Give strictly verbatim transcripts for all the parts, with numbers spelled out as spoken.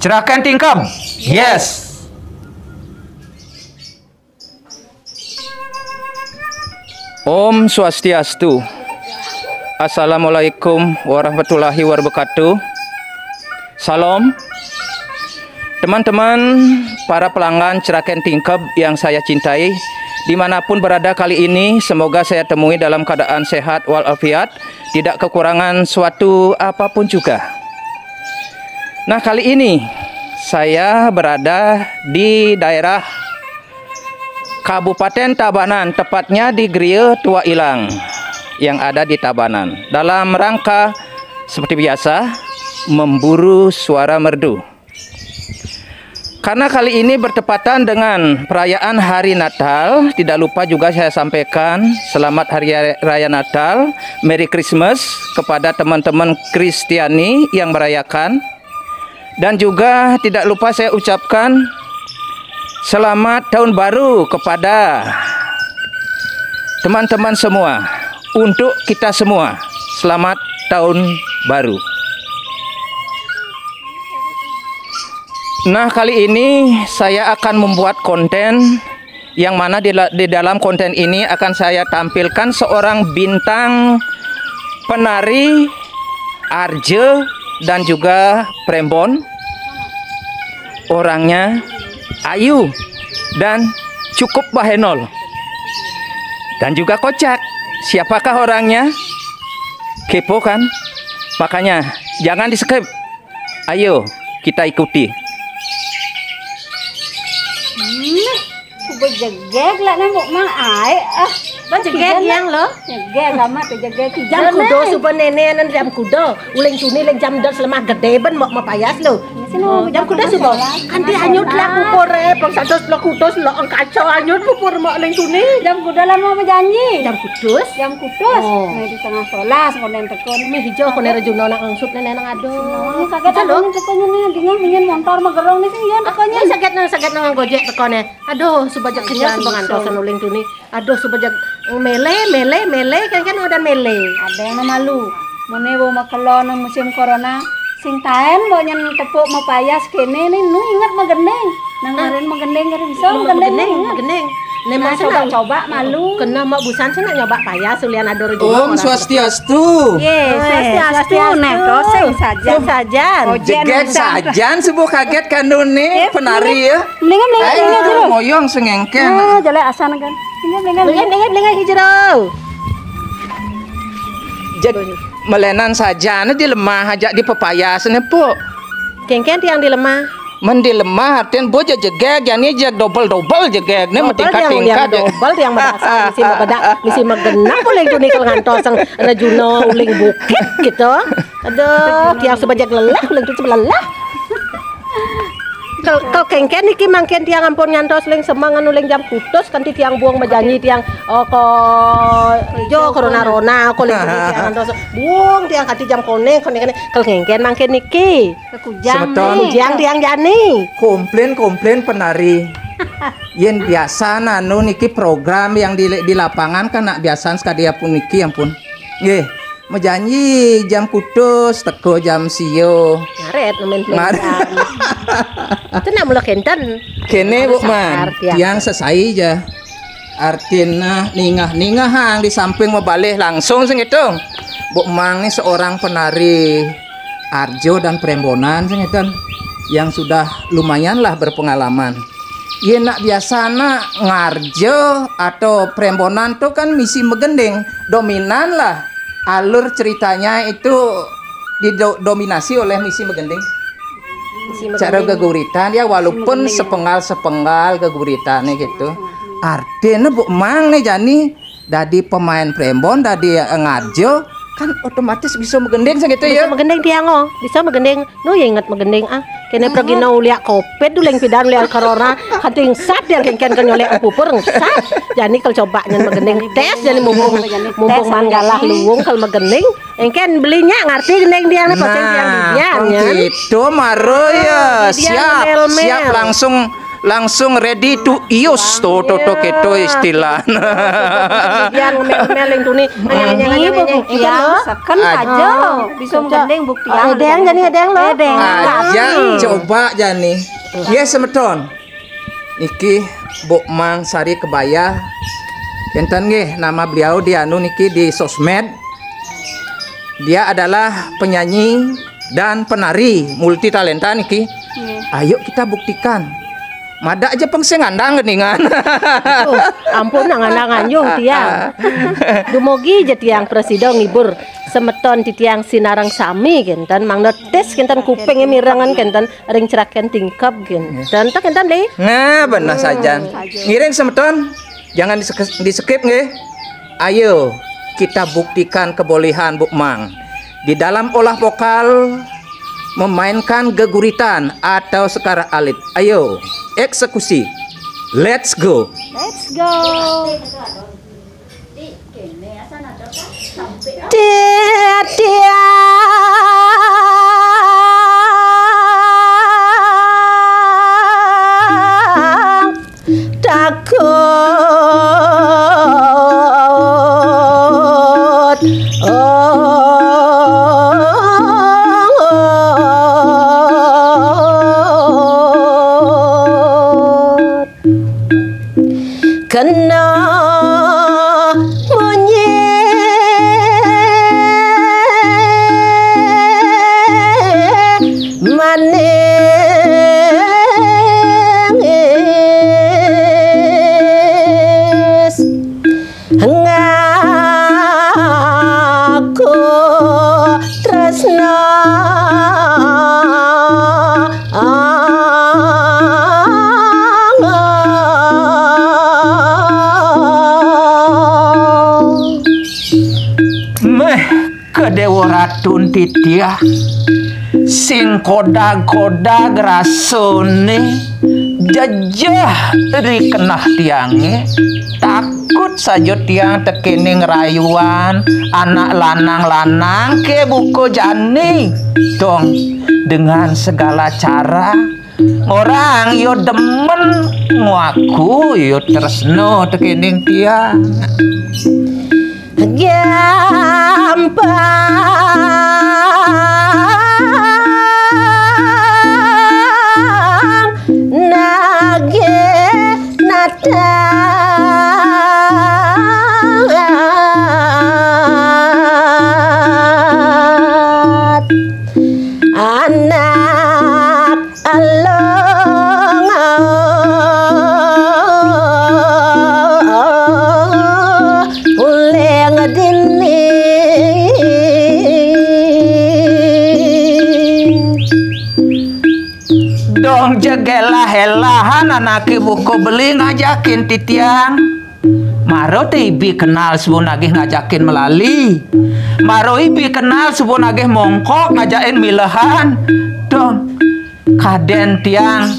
Ceraken Tingkeb. Yes. Om Swastiastu. Assalamualaikum warahmatullahi wabarakatuh. Salam. Teman-teman, para pelanggan Ceraken Tingkeb yang saya cintai, dimanapun berada kali ini, semoga saya temui dalam keadaan sehat walafiat, tidak kekurangan suatu apapun juga. Nah, kali ini saya berada di daerah Kabupaten Tabanan, tepatnya di Gria Tua Ilang yang ada di Tabanan. Dalam rangka, seperti biasa, memburu suara merdu. Karena kali ini bertepatan dengan perayaan hari Natal, tidak lupa juga saya sampaikan selamat hari raya Natal, Merry Christmas kepada teman-teman Kristiani yang merayakan. Dan juga tidak lupa saya ucapkan selamat tahun baru kepada teman-teman semua. Untuk kita semua, selamat tahun baru. Nah, kali ini saya akan membuat konten yang mana di, di dalam konten ini akan saya tampilkan seorang bintang penari arja dan juga prembon. Orangnya ayu dan cukup bahenol dan juga kocak. Siapakah orangnya? Kepo kan? Makanya jangan di-skip. Ayo, kita ikuti. Hmm, coba jegeg lah nang kok mah ai. Ah, Ba jegeg yang lo. Jegeg amat jegeg. Jam kuda suba nene nan jam kuda. Uling tuni ling jam dos lemah gede ben mok mapayas lo. Oh, jam kuda suba. Kan dia hanyut lah pupur eh, bang satu lo kutus lo kaca hanyut pupur mok uling tuni. Jam kuda lah mau berjanji. Jam kutus. Jam kutus. Oh. Nah, di tengah sekolah sekolah yang tekun. Ini hijau kone Rejuna nak ngangsut nene nang aduh. Ini kagak ada nih tekonnya nih, dengan minyak motor magerong nih sih ya tekonnya. Ini saget nang saget nang gojek tekone. Aduh, suba jek kenyal suba ngantos uling tuni. Aduh, suba jek mele mele mele kan kan udah mele. Ada yang malu. Mene bawa makelon musim corona. Sing taen bawa nyen tepuk mau payas kene nih nu inget magendeng. Nang kemarin magendeng kari bisa magendeng. Magendeng. Nih mau coba-coba malu. Kena mau busan sih nak nyoba payas ulian ada rezeki. Om Swastiastu. Ye, swastiastu. Nah, kosong saja saja. Jegeg sajan subuh kaget kandung nih penari ya. Mendingan mendingan Ayo mendingan dulu. Moyong sengengken. Nah, jelek asan kan. Mendingan mendingan. Dengan dengan dengan hijrau. Jadi melenan saja nih di lemah aja di pepayas nih puk. Kengken tiang di lemah. Men di lemah artian bo jegeg ya nih jeg double double jegeg nih Dobel tingkat yang yang tingkat. dobel yang merasa misi magedak misi magenap uling tuni kalau ngantos sang Rejuna uling bukit gitu. Aduh, tiang sebajak lelah uling tu lelah. Kalau kalau kengken niki mangkin tiang ampun ngantos uling semangan uling jam kutus kanti tiang buang majanji tiang oh ko jo corona rona ko uling tuni tiang ngantos buang tiang kanti jam koneng koneng koneng kalau kengken mangkin niki Kekujang. Sebetul. Nih. Kujang tiang jani. Komplain-komplain penari. Yen biasa nanu niki program yang di, di lapangan kan nak biasa sekali pun niki ampun. Nggih, mejanji jam kutus teko jam sio. Ngaret nemen Ngaret. Itu nak mula kenten. Kene Bu Sabar, Man, tiang. tiang sesai aja. Artinya ningah-ningah hang di samping mebalih langsung sing itu. Bu Mang ni seorang penari arjo dan perembonan sing itu yang sudah lumayan lah berpengalaman. Ye nak biasa nak ngarjo atau perembonan tu kan misi megending dominan lah alur ceritanya itu didominasi oleh misi megending. Cara geguritan ya walaupun sepenggal-sepenggal geguritannya gitu. Artinya Bu Mang nih jani dadi pemain prembon dadi eh, ngajo kan otomatis bisa megending sing gitu Bisa ya. megending tiang oh, bisa megending. Nu ya inget megending ah. Kene pergi no uliak covid dulu yang pidan uliak corona. Kanting sat yang kengken kan nyolek pupur sat. Jani kalau coba nyen megending tes jani mumpung mumpung man galah luwung kalau megending. Engken belinya ngerti gending dia nih pasti yang dia Nah, ya. Itu maro ya Dia siap mel-mel. siap langsung Langsung ready to use, to to to, keto istilah. Yang mel-mel yang tuni. Ini buktiang, second aja. Bisa menggendeng buktiang. Edeng jani, edeng lo. Edeng. Aja coba jani. Nggih, semeton. Niki Buk Mang Sari Kebaya. Enten nggih nama beliau di anu niki di sosmed. Dia adalah penyanyi dan penari multi talenta niki. Ayo kita buktikan. Madak aja pengse ngandang geningan. Ampun, angan-angan yo tiang. Dumogi ja tiang prasida ngibur semeton titiang sinareng sami kenten, mangda tis kenten kuping mirengan kenten ring ceraken tingkep kenten. Tak kenten le. Nah, benar sajan. Ngiring semeton, jangan di-skip nggih. Ayo kita buktikan kebolehan Buk Mang di dalam olah vokal memainkan geguritan atau sekar alit. Ayo, eksekusi. Let's go. Let's go. Titiang takut. Kena munyi manis ngaku tresna. Meh, Kedewa Ratun titiah, sing kodag-kodag rasane jejeh ri kenah tiange. Takut saja tiang tekening rayuan anak lanang-lanang ke buka jani. Dong, dengan segala cara orang yo demen ngaku yo tresna tekening tiang. Gampang nagih nadat anak along uling dini. Dong jeg elah-elahan anake buka beli ngajakin titiang. Maro te ibi kenal suba nagih ngajakin melali. Maro ibi kenal suba nagih mongkok ngajakin milehan. Dong, kaden tiang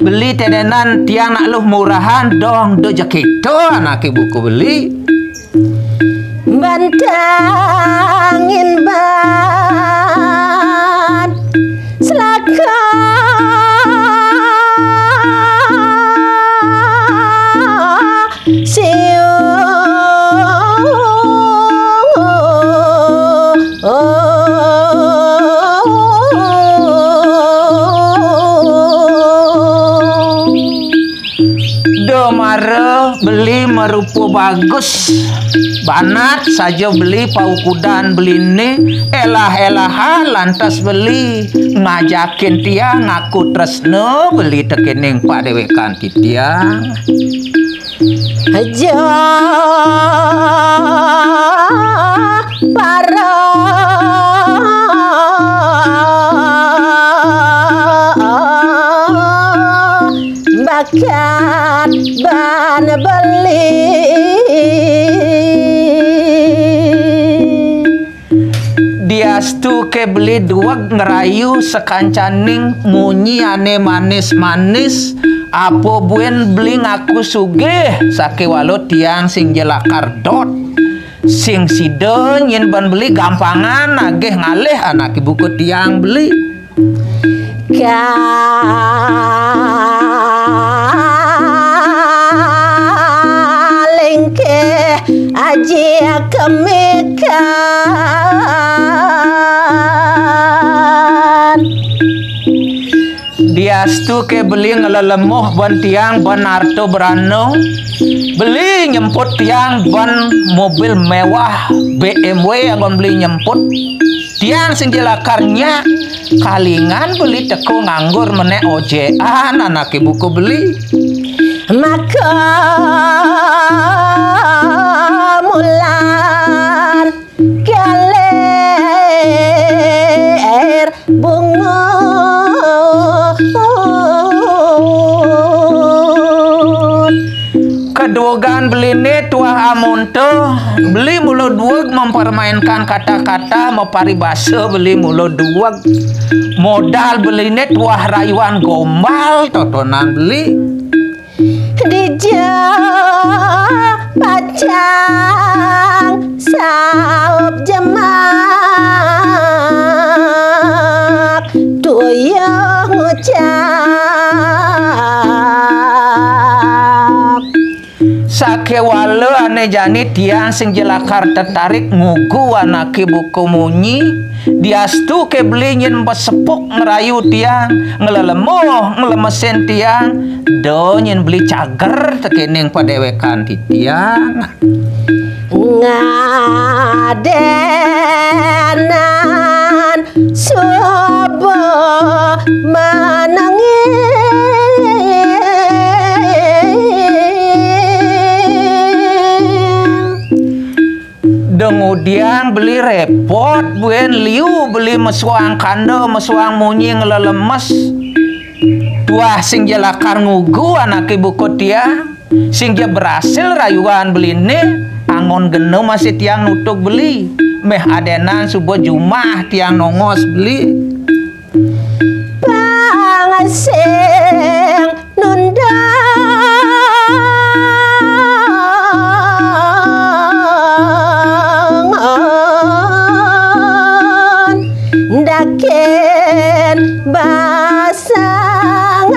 beli tedenan tiang nak luh murahan dong do jekito anake buka beli. Bantangin ban selaka siu. Domara beli marupa bagus. Banat saja beli paukudan beline, elah-elahan lantas beli ngajakin tiang ngaku tresna beli tekening padewekan titiang. Aja para bakat ban beli. Diastu ke beli dueg ngerayu sakancaning munyi ane manis-manis, apa buin beli ngaku sugih, sakewala tiang sing jelakar dot. Sing sida nyen ban beli gampangan nagih ngalih anake buka tiang beli. Ka Aji kemikan. Diastu ké beli ngelelemuh ban tiang ban arta brana. Beli nyemput tiang ban mobil mewah B M W anggon beli nyemput. Tiang sing ja lakar nyak, kalingan beli teka nganggur menék ojekan anaké buka beli. Maka mulan galer bunga. Kaduegan beliné tuah amonto, beli mula dueg mempermainkan kata-kata, maparibasa beli mula dueg. Modal beliné tuah rayuan gombal totonan beli. Dija pacang saup jemak, tuyuh ngucap. Sakéwala ané jani tiang sing ja lakar tetarik ngugu anaké buka munyi, diastu ké beli nyén besepuk ngerayu tiang, nglelemuh, nglemesin tiang, da nyén beli cager tekéning padéwékan titiang. Ngadénan suba manengil. Da ngudiang beli répot, buin liu beli mesuang kanda, mesuang munyi nglelemes. Tuah sing ja lakar ngugu anaké buka tiang, sing ja berhasil rayuan beliné, anggon gena masih tiang nutug beli. Méh adénan suba jumah tiang nongos beli. Pang sing nundang dakin basang.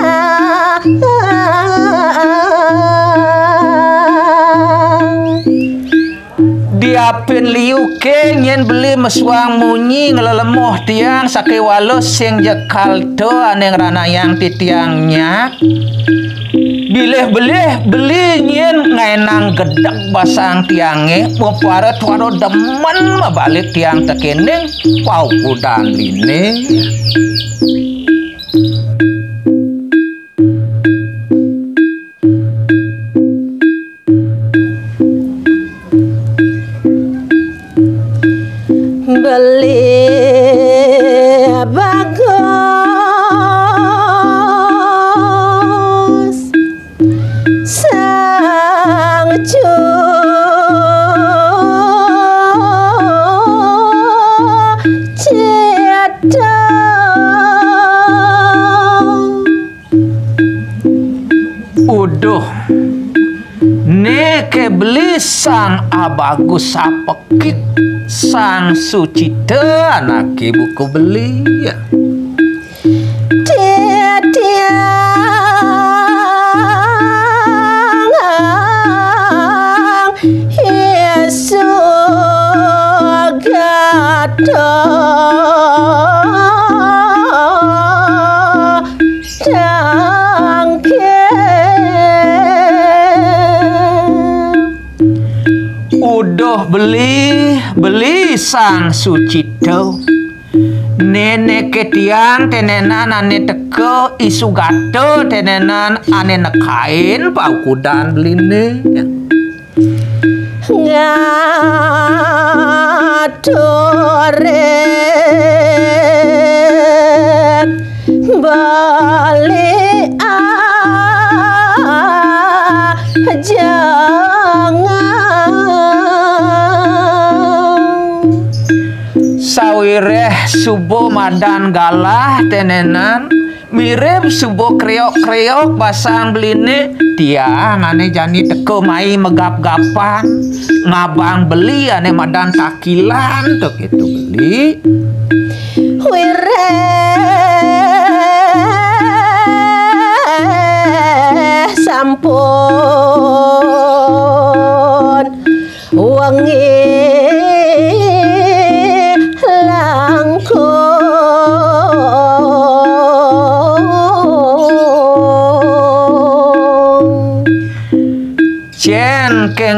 Diapin liu ké nyén beli mesuang munyi nglelemuh tiang sakéwala sing ja kalta ané ngranayang titiang nyak. Bilih-bilih beli nyén ngaénang gedeg basang tiangé, mapara tuara demen mabalik tiang tekéning paukudan beliné. Beli bagus sang cucita. Uduh, né ké beli sang abagus sapekik, sang sucita anaké buka beli. Titiang Yesu gata tangkil. Uduh beli, beli sang sucita. Né né ké tiang ténénan ané teka, isugata ténénan ané nekain paukudan beliné. Ngaturin beli ajangan. Sawiréh suba madan galah ténénan, mirib suba kréok-kréok basang beliné, tiang ané jani teka mai magap-gapan, ngabang beli ané madan takilan, to kéto beli. Wiréh sampun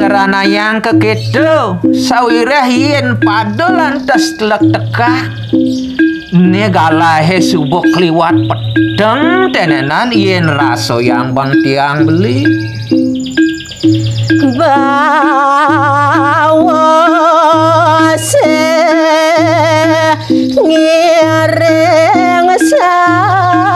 Ngranayang kakéto, sawiréh yén pada lantas tlektekang, né galahé suba kliwat peteng ténénan yén rasayang bang tiang beli. Bawase ngiring sapéhang.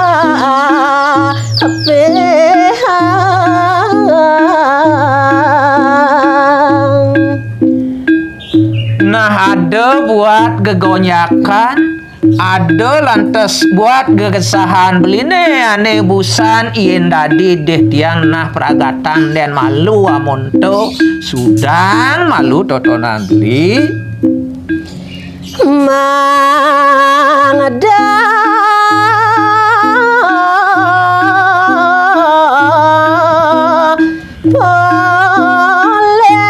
Nah, ada buat gegonjakan, ada lantas buat gegesahan beliné ané busan yén dadi deh tiang nah pragatan dén malu amonto sudang malu totonan beli. Mangda polih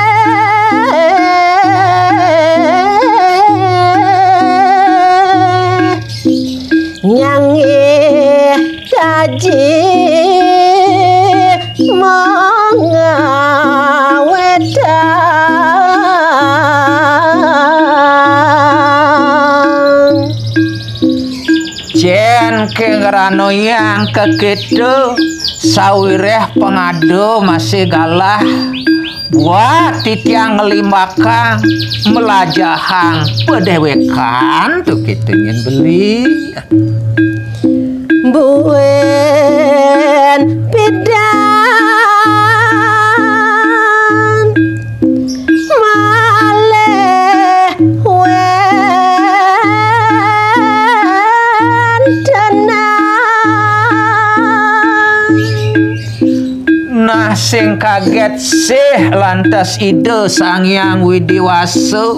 nyanggih taji mangawedang. Jén ké ngranoyang kakéto, sawiréh pangada masih galah buat titiang nglimbakang, mlajahang padéwékan, to kéto nyén beli. Buin pidan malih wéntenan. Nah, sing kagét sih lantas Ida Sang Hyang Widi Wasa.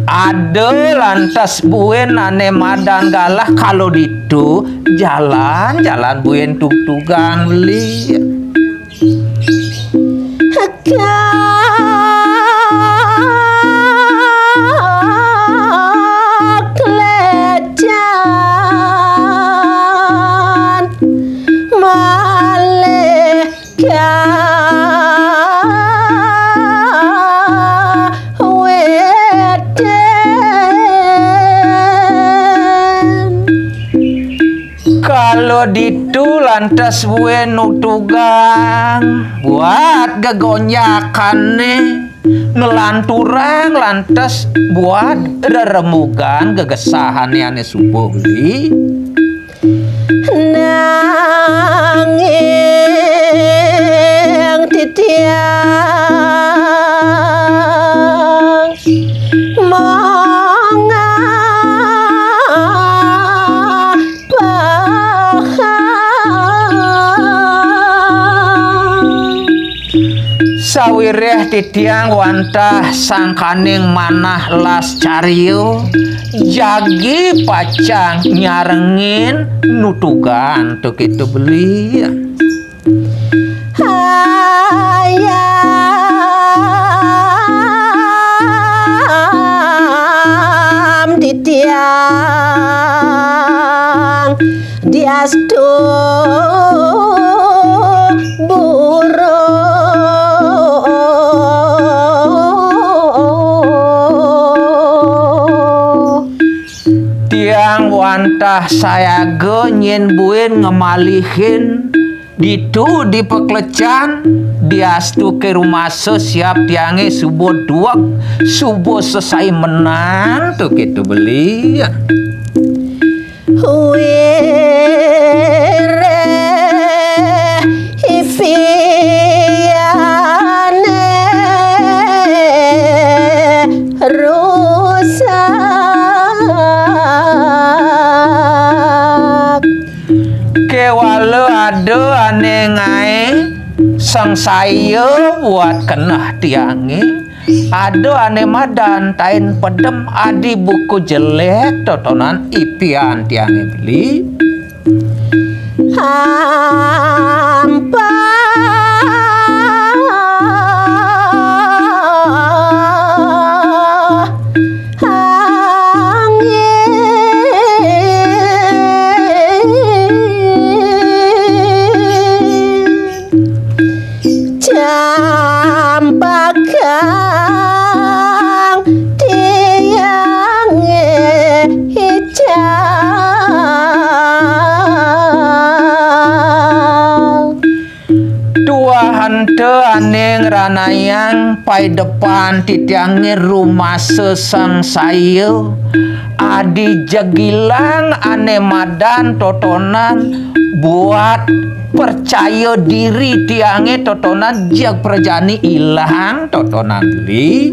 Ada lantas buin ané madan galah kala ditu, jalan-jalan buin tugtugan beli. Kaklecan malih kawédén. Kala ditu lantas buin nutugang buat gegonjakané, nglanturang lantas buat reremugan gegesahané ané suba beli. Nanging titiang mangapahang. Sawiréh titiang wantah sangkaning manah las carya, jagi pacang nyarengin nutugan to kéto beli. Hayam titiang diastu buruh. Tiang wantah sayaga nyén buin ngamalihin ditu di paklecan, diastu ké rumasa siap tiangé suba dueg, suba sesai menang to kéto beli. Wiréh ipiané rusak. Kéwala ada ané ngaé sangsaya buat keneh tiangé. Ada ané madan tain pedem adi buku jelék totonan ipian tiangé beli. Ampah angin. Campaka Wahante ane ngranayang paidepan titiange rumasa sangsaya, adi jegilang ane madan totonan buat percaya diri tiange totonan jeg prajani ilang totonan li.